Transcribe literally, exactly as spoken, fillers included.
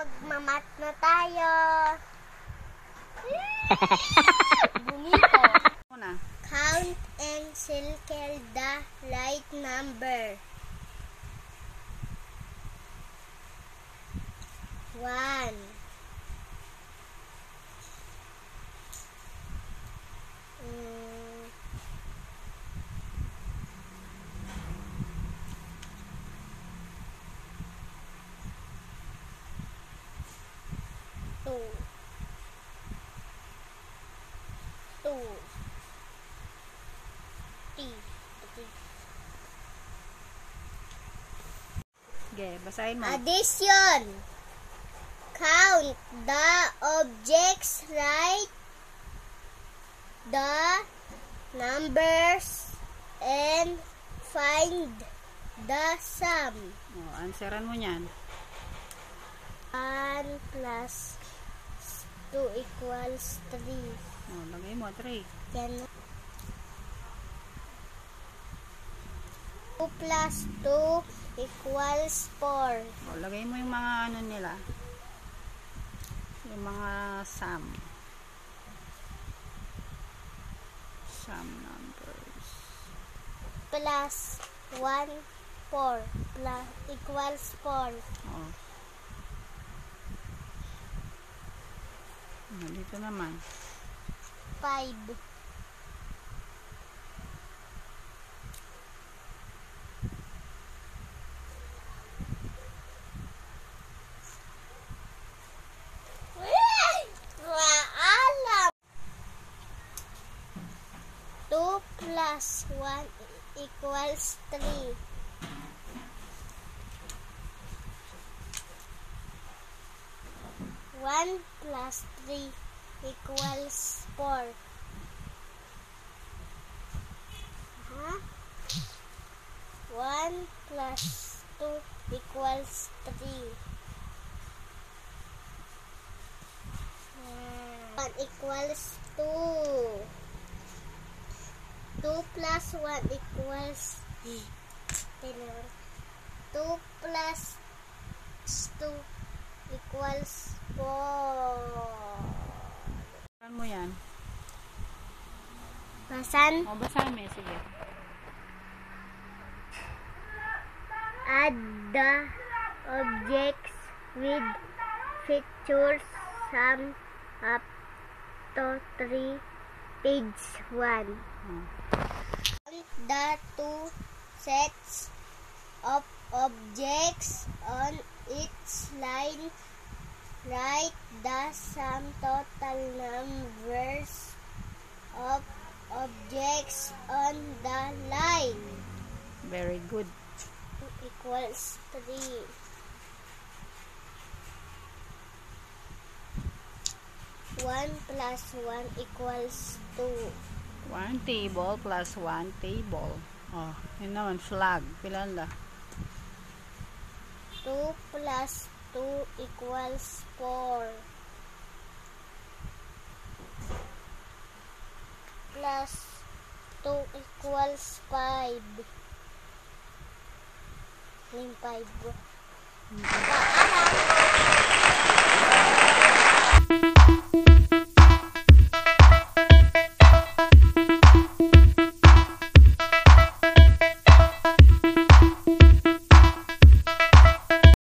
Magmamat na tayo. Bonito. Una. Count and circle the right number. One. Mm. Two. Two. Three. Three. Sige, basahin mo. Addition. Count the objects, write the numbers, and find the sum. O, answeran mo niyan. One plus two equals three. O, lagay mo, three. Yan. Two plus two equals four. O, lagay mo yung mga ano nila. Yung mga sum. Sum numbers. Plus one, four. Plus, equals four. O. Ano dito naman? Five. Two plus one equals three. One plus three equals four. Ha? One plus two equals three. One equals two. Two plus one equals, two plus two equals four. Basahan mo yan. Basahan? O, basahan mo yan. Sige. Add the objects with features sum up to three, page one. Hmm. Count the two sets of objects on each line. Write the sum total numbers of objects on the line. Very good. Equals three. One plus one equals two. One table plus one table. O, yun naman, flag. Pila na? Two plus two equals four. Plus two equals five. Yung five.